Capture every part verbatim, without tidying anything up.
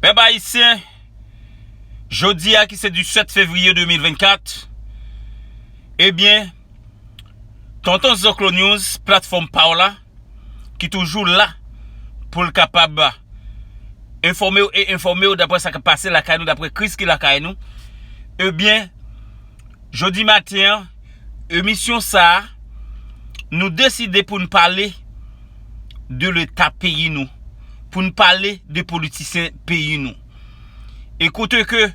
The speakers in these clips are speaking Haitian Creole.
Pèp ayisyen, jodi a ki se disèt fevriye de mil vennkat, ebyen, Tonton Zoklo News, platfòm pa w la, ki toujou la pou l kapab enfòme w e enfòme w daprè sa k ap pase lakay nou, daprè kriz ki lakay nou, ebyen, jodi maten an, emisyon sa a, nou deside pou n pale de leta peyi nou, pou n pale de politisyen peyi nou. E kote ke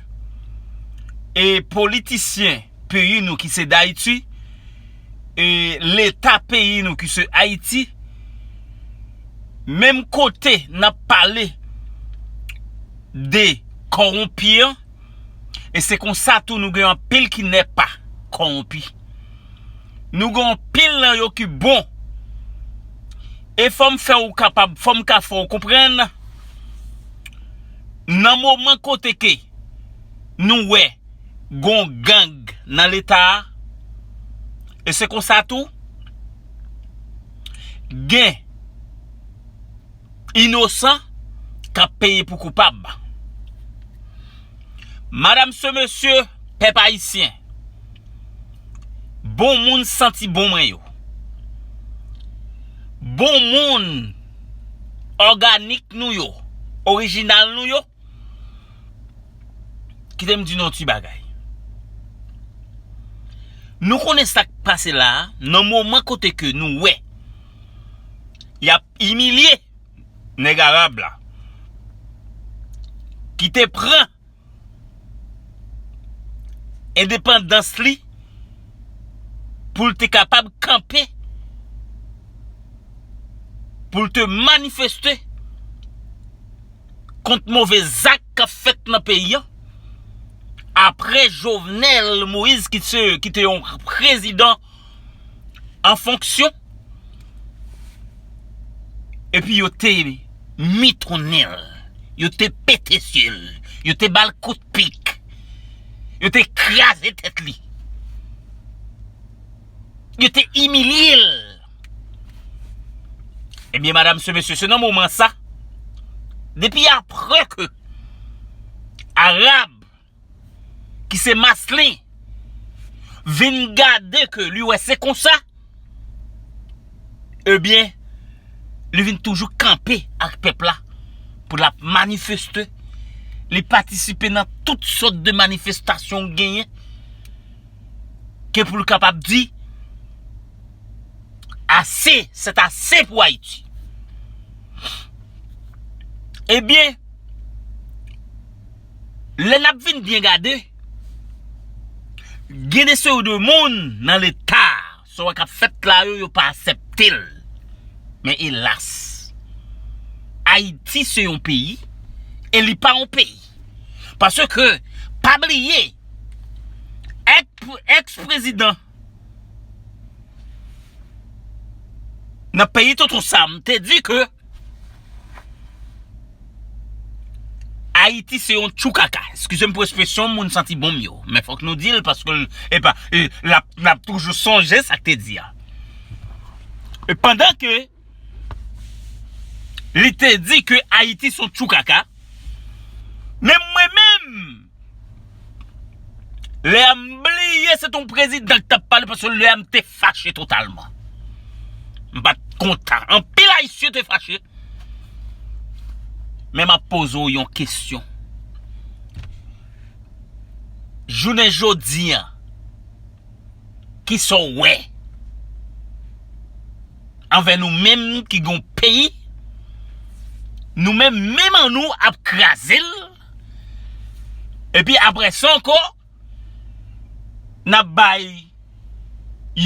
e politisyen peyi nou ki se Dayiti, e leta peyi nou ki se Ayiti, menm kote n ap pale de kòwonpi an, e se konsa tou nou gen anpil ki nèpa kòwonpi. Nou gen anpil nan yo ki bon. E fò m fè w kapab, fò m ka fè w konprann, nan moman kote ke nou wè gon gang nan leta a, e se konsa tou, gen inosan k ap peye pou koupab. Madam se mesye, pèp ayisyen, bon moun santi bon mwen yo, bon moun òganik nou yo, orijinal nou yo, kite m di nou yon ti bagay. Nou konnen sa k pase la a, nan moman kote ke nou wè y ap imilye nèg arab la, ki te pran endepandans li pou l te kapab kanpe, pou l te manifeste kont move zak k ap fèt nan peyi a. Apre Jovenel Moïse, ki se, ki te yon prezidan an fonksyon, epi yo te mitonnen l, yo te pete zye l, yo te ba l kout pik, yo te kraze tèt li, yo te imilye l. Ebyen, madam se mesye, se nan moman sa, depi apre ke Arab ki se Maslin, vin gade ke li wè se konsa, ebyen, li vin toujou kanpe ak pèp la pou l ap manifeste. Li patisipe nan tout sòt de manifestasyon genyen, ke pou l kapab di, ase, c'est assez pour Haïti. Ebyen, lè n ap vin byen gade, gen de seri de moun nan leta, sa w wè k ap fèt la yo, yo pa aksepte l. Men elas, Ayiti se yon peyi, e li pa yon peyi. Paske, pa bliye, èks, èks prezidan nan peyi Tonton Sam te di ke Ayiti se yon tchoukaka. Eskize m pou ekspresyon moun santi bon m yo. Men fòk nou di l paske l, epa, e, l ap, l ap toujou sonje sa k te di a. E pandan ke li te di ke Ayiti se yon tchoukaka, men mwen menm, lè a m bliye se t on prezidan k t ap pale, paske lè a m te fache totalman. M pa t kontan. Anpil Ayisyen te fache. Men m ap poze w yon kesyon. Jounen jodi a, kisa w wè anvè nou menm ki gen yon peyi, nou menm, menm an nou ap kraze l, epi apre sa ankò, n ap bay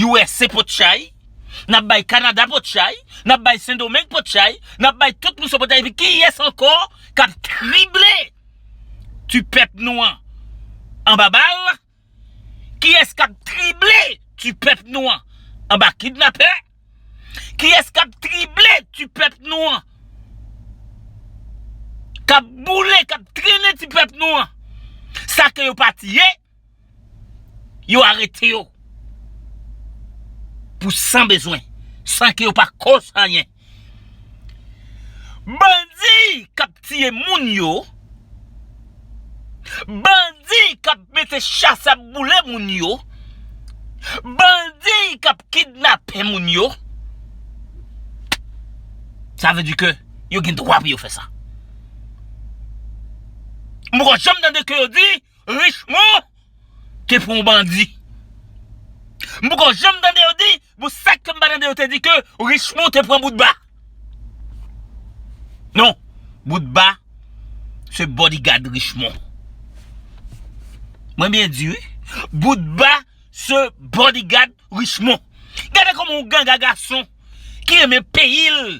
U S A potchay, n ap bay Kanada potchay, n ap bay Sendomeng potchay, n ap bay tout moun sa potchay, epi kiyès ankò k ap trible ti pèp nou an anba bal? Kiyès k ap trible ti pèp nou an anba kidnapè? Kiyès k ap trible ti pèp nou an? K ap boule, k ap trennen ti pèp nou an. Sa ke yo pa tiye, yo arete yo pou san bezwen, san ke yo pa koz anyen. Bandi k ap tiye moun yo, Bandi k ap mete chase ap boule moun yo. Bandi k ap kidnape moun yo. Sa vle di ke yo gen dwa pou yo fè sa. M poko janm tande ke yo di Richemond te pran yon bandi. M poko janm tande yo di, bon, sa k fè m pa tande yo te di ke Richemond te pran Boutba. Non, Boutba se bodyguard Richemond. Mwen byen di wi. Boutba se bodyguard Richemond. Gade kòman yon ganga gason ki renmen peyi l.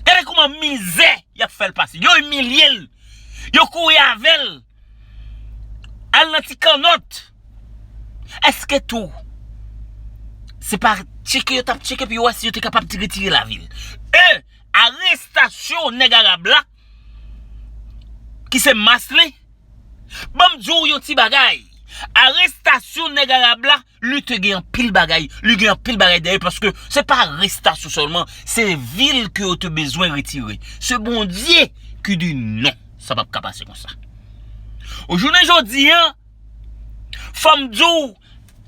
Gade kòman mizè y ap fè l pase. Yo imilye l. Yo kouri avè l. Al nan ti kannòt. Èske tou se pa tcheke yo t ap tcheke pou yo wè si yo te kapab ti retire lavi l? E arestasyon nèg arab la ki se mas li. Ban m di w yon ti bagay. Arestasyon nèg arab la, li te gen anpil bagay. Li gen anpil bagay dèyè paske se pa arestasyon sèlman, se vi l ke yo te bezwen retire. Se Bondye ki di non, sa p ap ka pase konsa. O jounen jodi a, fò m di w,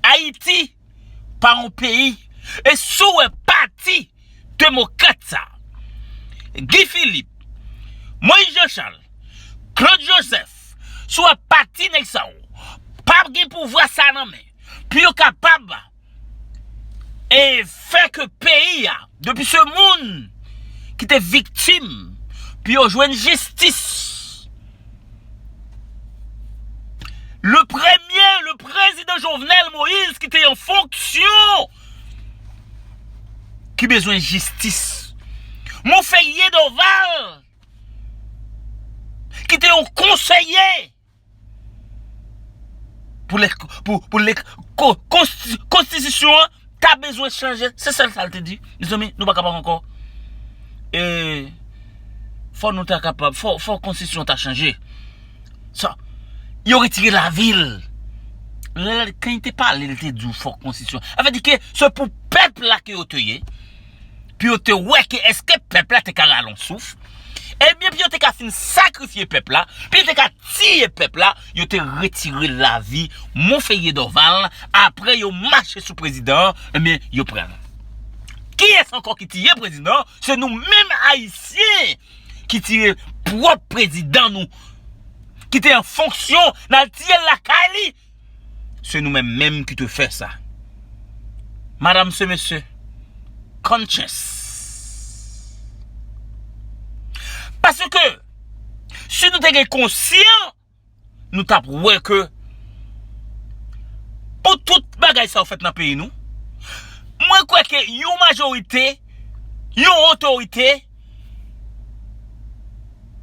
Ayiti pa yon peyi. E si w wè pati demokrat sa, Guy Philippe, Moïse Jean Charles, Claude Joseph, si w wè pati nèg sa yo p ap gen pouvwa sa nan men, pou yo kapab e fè ke peyi a, depi se moun ki te viktim, pou yo jwenn jistis. Le premye, le prezidan Jovenel Moïse ki te an fonksyon, ki bezwen jistis. Monferrier Dorval, ki te yon konseye pou lè, pou, pou lè, ko-, konsti-, konstitisyon an ta bezwen chanje. Se sèl sa l te di. Mezanmi, nou pa kapab ankò. E, fò nou ta kapab, fò, fò konstitisyon ta chanje. Sa, yo retire lavi l. Lè, lè, kan li te pale, li te di w fò konstitisyon. Sa vle di ke se pou pèp la ke yo te ye. Pou yo te wè ke èske pèp la te ka rale yon souf. Ebyen, pou yo te ka fin sakrifye pèp la, pou yo te ka tiye pèp la, yo te retire lavi Monferrier Dorval. Apre yo mache sou prezidan an, ebyen, yo pran l. Kiyès ankò ki tiye prezidan an? Se nou menm Ayisyen ki tiye pwòp prezidan nou, ki te an fonksyon, n al tiye l lakay li. Se nou menm menm ki te fè sa. Madam, se mesye, conscience. Paske, si nou te gen konsyan, nou t ap wè ke pou tout bagay sa yo fèt nan peyi nou, mwen kwè ke yon majorite, yon otorite,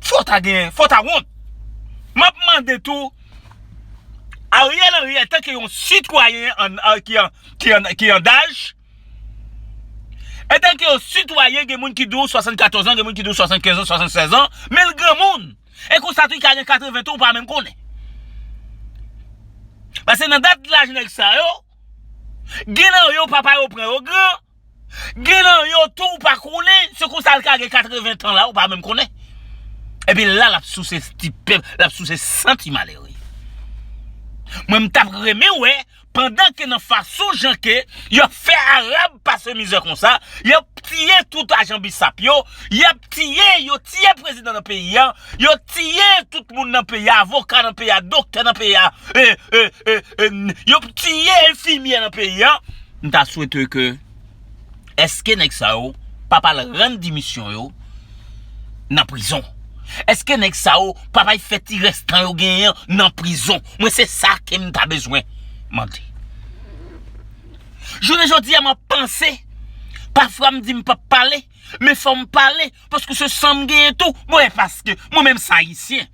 fò ta gen, fò ta wont. M ap mande tou, Ariel Henry, antanke yon sitwayen an, an, ki an, ki an, ki an daj, antanke yon sitwayen, gen moun ki di w swasannkatòz an, gen moun ki di w swasannkenz an, swasannsèz an, men l granmoun. E konsa tou, li ka gen katreven tou, ou pa menm konnen. Paske nan dat laj nèg sa yo, gen nan yo, papa yo pran yo gran, gen nan yo tou, ou pa konnen, se konsa l ka gen katreven tan la, ou pa menm konnen. Epi la, l ap souse ti pèp, l ap souse san ti malere. Mwen, m t ap renmen wè, pandan ke nan fason jan ke y ap fè Arab pase mizè konsa, y ap tiye tout ajan bisap yo, y ap tiye, yo tiye prezidan nan peyi a, yo tiye tout moun nan peyi a, avoka nan peyi a, doktè nan peyi a, e, e, e, e, n-, yo tiye enfimyè nan peyi a. M ta swete ke, èske nèg sa yo p ap al rann dimisyon yo nan prizon? Èske nèg sa yo p ap al fè ti rès tan yo genyen an nan prizon? Mwen, se sa ke m ta bezwen mande. Jounen jodi a, m ap panse. Pafwa, m di m p ap pale, men fò m pale, paske se san m genyen tou. Mwen, paske mwen menm, se Ayisyen.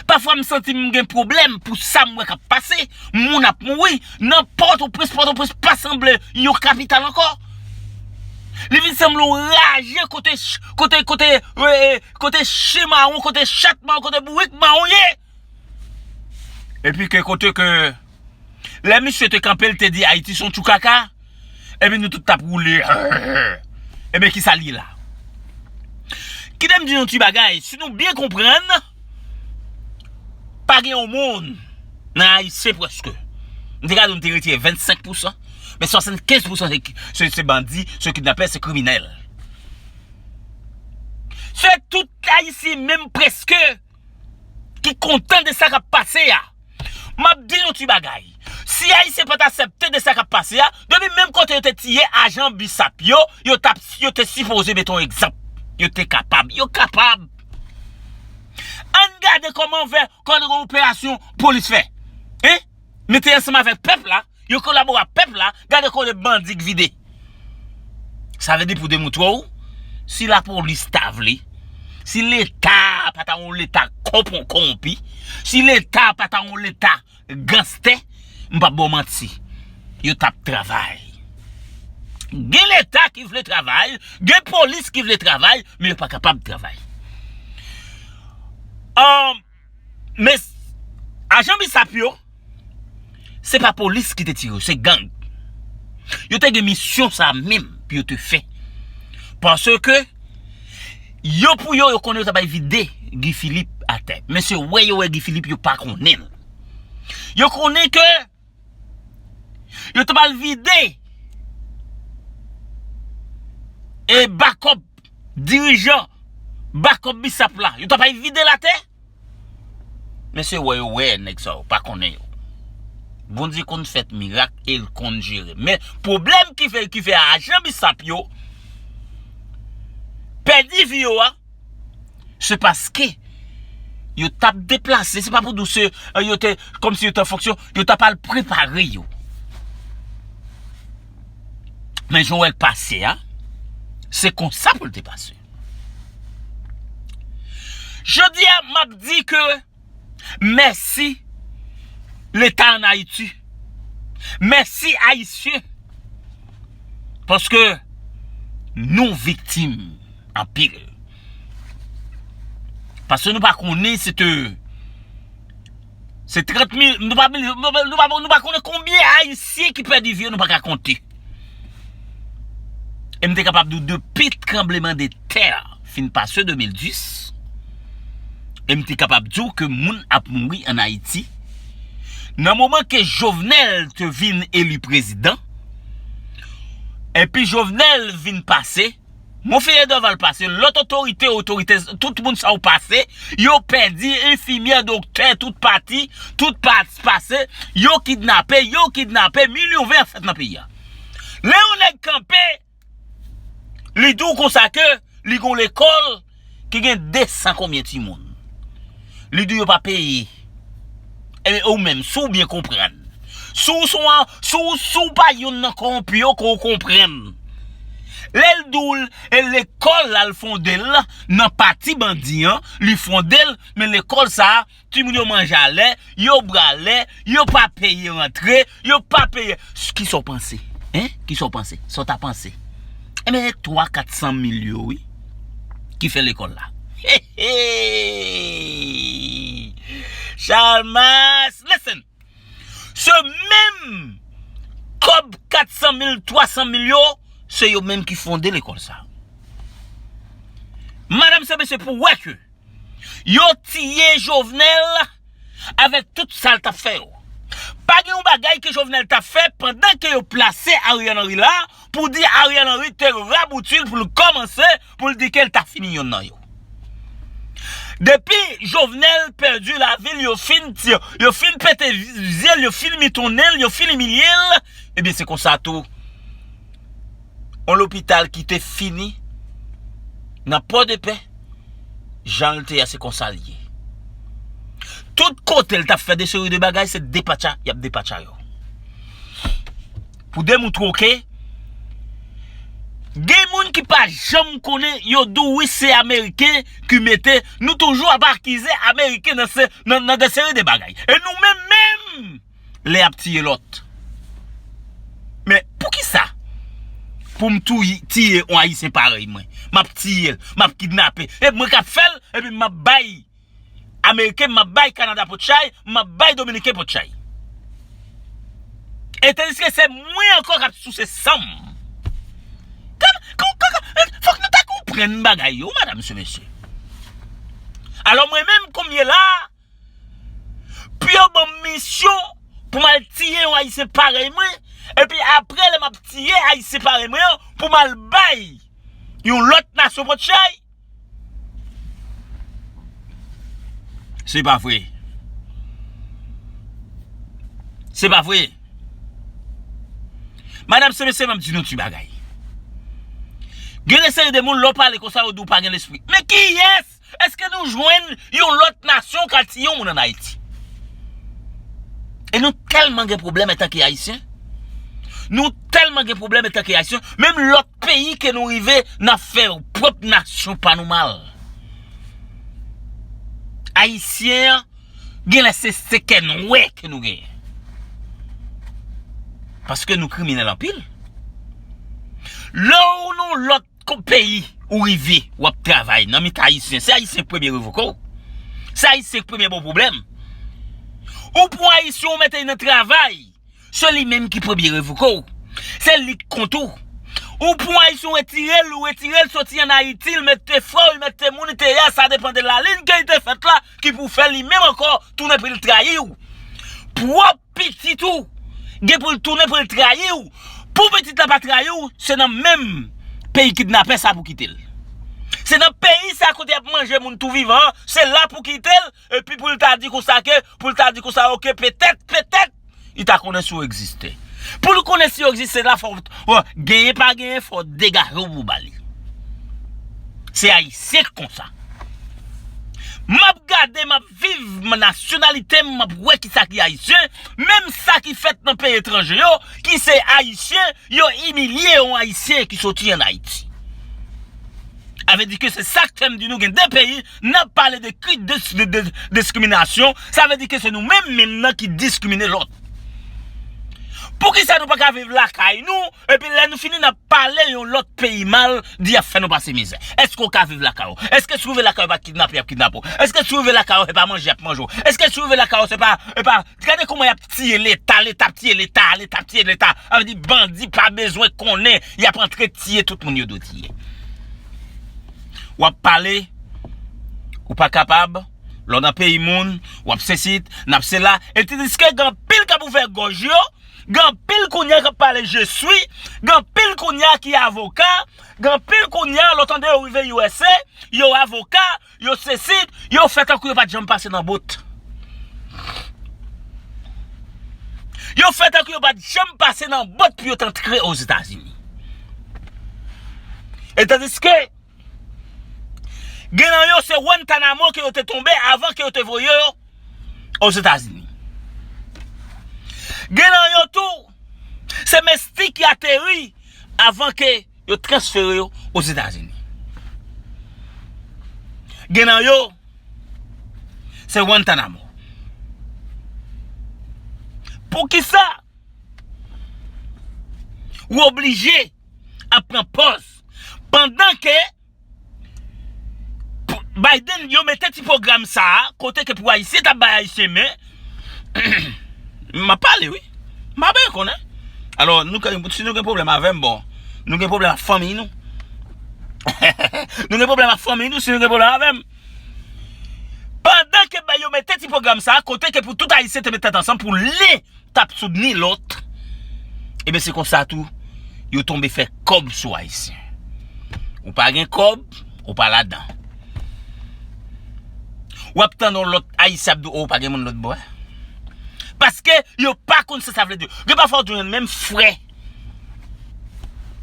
Pafwa, m santi m gen pwoblèm pou sa m wè k ap pase. Moun ap mouri. Nan Pòtoprens, Pòtoprens pa sanble yon kapital ankò. Li vin sanble yon raje kote ch-, kote, kote, e, e, kote chen mawon, kote chat mawon, kote bourik mawon ye. Epi ke kote ke lè misye te kanpe, l te di Ayiti se yon tchoukaka, epi nou tout t ap woule. Ebyen, kisa l ye la? Kite m di nou ti bagay, si nou byen konprann, pa gen yon moun nan Ayisyen prèske. M te ka di w m te retire vennsenk pousan, men swasannkenz pousan se, se, se bandi, se kidnapè, se kriminèl. Se tout Ayisyen menm prèske ki kontan de sa k ap pase a. M ap di nou ti bagay. Si Ayisyen pa t aksepte de sa k ap pase a, depi menm kote yo te tiye ajan BSAP yo, yo t ap, yo te sipoze mete yon egzanp. Yo te kapab. Yo kapab. Ann gade kòman fè, kòman operasyon polis fè. Hein? Mete ansanm avèk pèp la, yo kolabore ak pèp la, gade kote bandi k vide. Sa vle di pou demontre w, si lapolis ta vle, si Leta pa ta yon Leta konpon-, kowonpi, si Leta pa ta yon Leta ganstè, m p ap ba w manti, yo t ap travay. Gen Leta ki vle travay, gen polis ki vle travay, men yo pa kapab travay. Ahn, men ajan BSAP yo, se pa polis ki te tire yo, se gang. Yo te gen misyon sa menm pou yo te fè. Paske yo pou yo, yo konnen yo ta bay vide Guy Philippe atè. Men se wè yo wè Guy Philippe, yo pa konnen l. Yo konnen ke yo ta pral vide e bakòp dirijan, bakòp BSAP la. Yo ta pral vide l atè. Men se wè yo wè nèg sa yo, pa konnen yo. Bondye konn fèt mirak e l konn jere. Men pwoblèm ki fè, ki fè ajan BSAP yo pèdi vi yo a, se paske yo t ap deplase. Se pa pou di w se, eh, yo te, kòmsi yo te an fonksyon, yo t ap al prepare yo. Men jan w wè l pase a, se konsa pou l te pase. Jodi a, m ap di ke mèsi Leta ann Ayiti. Mèsi Ayisyen. Paske nou viktim anpil. Paske nou pa konnen se te, se trant mil, nou pa, nou pa, nou pa, nou pa konnen konbyen Ayisyen ki pèdi vi yo, nou pa ka konte. E m te kapab di w depi tranbleman de tè a fin pase de mil dis, e m te kapab di w ke moun ap mouri ann Ayiti. Nan moman ke Jovenel te vin eli prezidan, epi Jovenel vin pase, Monferrier Dorval pase, lòt otorite, otorite, tout moun sa yo pase, yo pèdi enfimyè, doktè, tout pati, tout pa-, pase, yo kidnape, yo kidnape, milyon vè fèt nan peyi a. Lè yon nèg kanpe, li di w konsa ke li gon lekòl ki gen de san konbyen timoun. Li di yo pa peye. Ebyen, ou menm, si w byen konprann, si w se yon, si w, si w pa youn nan kowonpi yo, ke w konprann. Lè l di w, e lekòl la, l fonde l nan pati bandi an, li fonde l, men lekòl sa a, timoun yo manje alè, yo bwè alè, yo pa peye rantre, yo pa peye. Kisa w panse? Hein? Kisa w panse? Sa w ta panse? Enben, se twa, kat san mil yo, wi, ki fè lekòl la. Hey, hey! Chalmas, listen! Se menm kòb kat san mil, twa san mil yo, se yo menm ki fonde lekòl sa. Madanm, se mesye, pou wè ke yo tiye Jovenel avèk tout sa l t ap fè yo. Pa gen yon bagay ke Jovenel t ap fè pandan ke yo plase Ariel Henry la, pou di Ariel Henry te rabouti l pou l kòmanse, pou l di ke l ta fini yonn nan yo. Depi Jovenel pèdi lavi l, yo fin ti-, yo fin pete zye l, yo fin mitonnen l, yo fin imilye l, ebyen, se konsa tou. On lopital ki te fini nan Pòdepè, jan l te ye a, se konsa l ye. Tout kote l t ap fè de seri de bagay, se depatcha y ap depatcha yo. Pou demontre w ke gen moun ki pa janm konnen, yo di w wi se Ameriken ki mete, nou toujou ap akize Ameriken nan se, nan, nan de seri de bagay. E nou menm, menm, lè y ap tiye lòt. Men poukisa pou m touy-, tiye yon Ayisyen parèy mwen? M ap tiye l, m ap kidnape. E mwen k ap fè l, epi m ap bay Ameriken, m ap bay Kanada potchay, m ap bay Dominiken potchay. E tandiske se mwen ankò k ap souse san m. Kan, kan, kan, kan, fòk nou ta gon konprann bagay yo, madanm se mesye. Alò, mwen menm, kòm m ye la, pou yo ban m misyon pou m al tiye yon Ayisyen parèy mwen, epi apre, lè m ap tiye Ayisyen parèy mwen an, pou m al bay yon lòt nasyon pòt chay, se pa vre. Se pa vre. Madanm se mesye, m ap di nou ti bagay. Gen de seri de moun, lè w pale konsa, yo di w pa gen lespri. Men kiyès? Èske nou jwenn yon lòt nasyon k al tiye yon moun ann Ayiti? E nou tèlman gen pwoblèm antanke Ayisyen. Nou tèlman gen pwoblèm antanke Ayisyen. Menm lòt peyi ke nou rive, n ap fè pwòp nasyon pa nou mal. Ayisyen an, genlè se, se kè nwè ke nou genyen. Paske nou kriminèl anpil. Lè w nan lòt ko-, peyi, ou rive, w ap travay nan mitan Ayisyen, se Ayisyen k premye revoke w. Se Ayisyen k premye ba w pwoblèm. Ou pran Ayisyen, ou mete l nan travay, se li menm ki premye revoke w. Se li k kont ou. Ou pran Ayisyen, ou retire l, ou retire l soti ann Ayiti, l mete frè w, l mete moun, l te ya, sa depann de lalin ke li te fèt la, ki pou fè li menm ankò tounen pou l trayi w. Pwòp pitit ou gen pou l tounen pou l trayi w. Pou pitit la pa trayi w, se nan menm peyi kidnapè sa pou kite l. Se nan peyi sa kote y ap manje moun tou vivan an, se la pou kite l, epi pou l ta di konsa ke, pou l ta di konsa, oke, petèt, petèt, li ta konnen si w egziste. Pou l konnen si w egziste la, fò w genyen pa genyen, fò w degaje w pou w ba li. Se Ayisyen k konsa. M ap gade, m ap viv, m nasyonalite m, m ap wè kisa ki Ayisyen, menm sa ki fèt nan peyi etranje yo, ki se Ayisyen, yo imilye yon Ayisyen ki soti ann Ayiti. Sa vle di ke se sa k fè m di nou gen de peyi, n ap pale de kri, de, de, de diskriminasyon, sa vle di ke se nou menm menm nan ki diskrimine lòt. Poukisa nou pa ka viv lakay nou, epi lè nou fini n ap pale yon lòt peyi mal, di y ap fè nou pase mizè? Èske w ka viv lakay ou? Èske si w rive lakay ou pa t kidnape, y ap kidnape w? Èske si w rive lakay ou se pa manje y ap manje w? Èske si w rive lakay ou se pa, se pa, gade kòman y ap tiye Leta, Leta ap tiye Leta, Leta ap tiye Leta. Sa vle di bandi pa bezwen konnen, y ap antre tiye tout moun yo dwe tiye. W ap pale, ou pa kapab, lè w nan peyi moun, w ap sesi, n ap sela, e tandiske gen anpil k ap ouvè gòj yo, gen anpil kounye a k ap pale je suis, gen anpil kounye a ki avoka, gen anpil kounye a lè w tande yo rive U S A, yo avoka, yo sesi, yo fè tankou yo pa t janm pase nan bòt. Yo fè tankou yo pa t janm pase nan bòt pou yo t antre Ozetazini. E tandiske gen nan yo se Guantanamo ke yo te tonbe avan ke yo te voye yo Ozetazini. Gen nan yo tou, se Mestik ki ateri avan ke yo transfere yo Ozetazini. Gen nan yo, se Guantanamo. Poukisa ou oblije ap pran pòz pandan ke Biden, yo mete ti pwogram sa a, kote ke pou Ayisyen t ap bay Ayisyen men. M ap pale, wi. M pa byen konnen. Alò, nou, si nou gen pwoblèm avè m, bon, nou gen pwoblèm ak fanmi nou. Nou gen pwoblèm ak fanmi nou, si nou gen pwoblèm avè m. Pandan ke, ben, yo mete ti pwogram sa a, kote ke pou tout Ayisyen te met tèt ansanm pou li t ap soutni lòt, ebyen, se konsa tou, yo tonbe fè kòb sou Ayisyen. Ou pa gen kòb, ou pa ladan. W ap tann yon lòt Ayisyen ap di w, o, pa gen moun lòt bò a. Paske yo pa konn sa sa vle di. Gen pafwa w jwenn menm frè.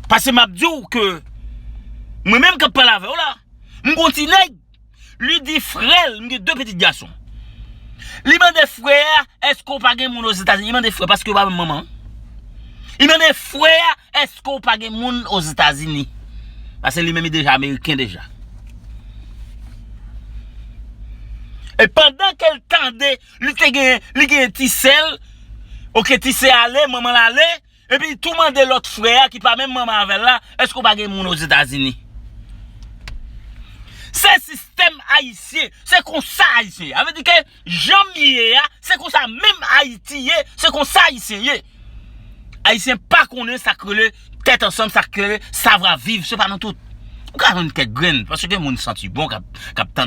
Paske m ap di w ke mwen menm k ap pale avè w la, m gon ti nèg, li di frè l, m gen de pitit gason. Li mande frè a, èske w pa gen moun Ozetazini? Li mande frè, paske yo pa menm manman. Li mande frè a, èske w pa gen moun Ozetazini? Paske li menm li deja ameriken deja. E pandan ke l tande, li te gen, li gen ti sè l, oke, ti sè ale, manman l ale, epi li tou mande lòt frè a ki pa menm manman avè l la, èske w pa gen moun Ozetazini? Se sistèm ayisyen, se konsa ayisyen ye. Sa vle di ke jan m ye a, se konsa menm Ayiti ye, se konsa ayisyen ye. Ayisyen pa konnen sa k rele tèt ansanm, sa k rele savwa viv, se pa nou tout. ou ka jwenn kèk grenn, paske gen moun santi bon k ap, k ap tann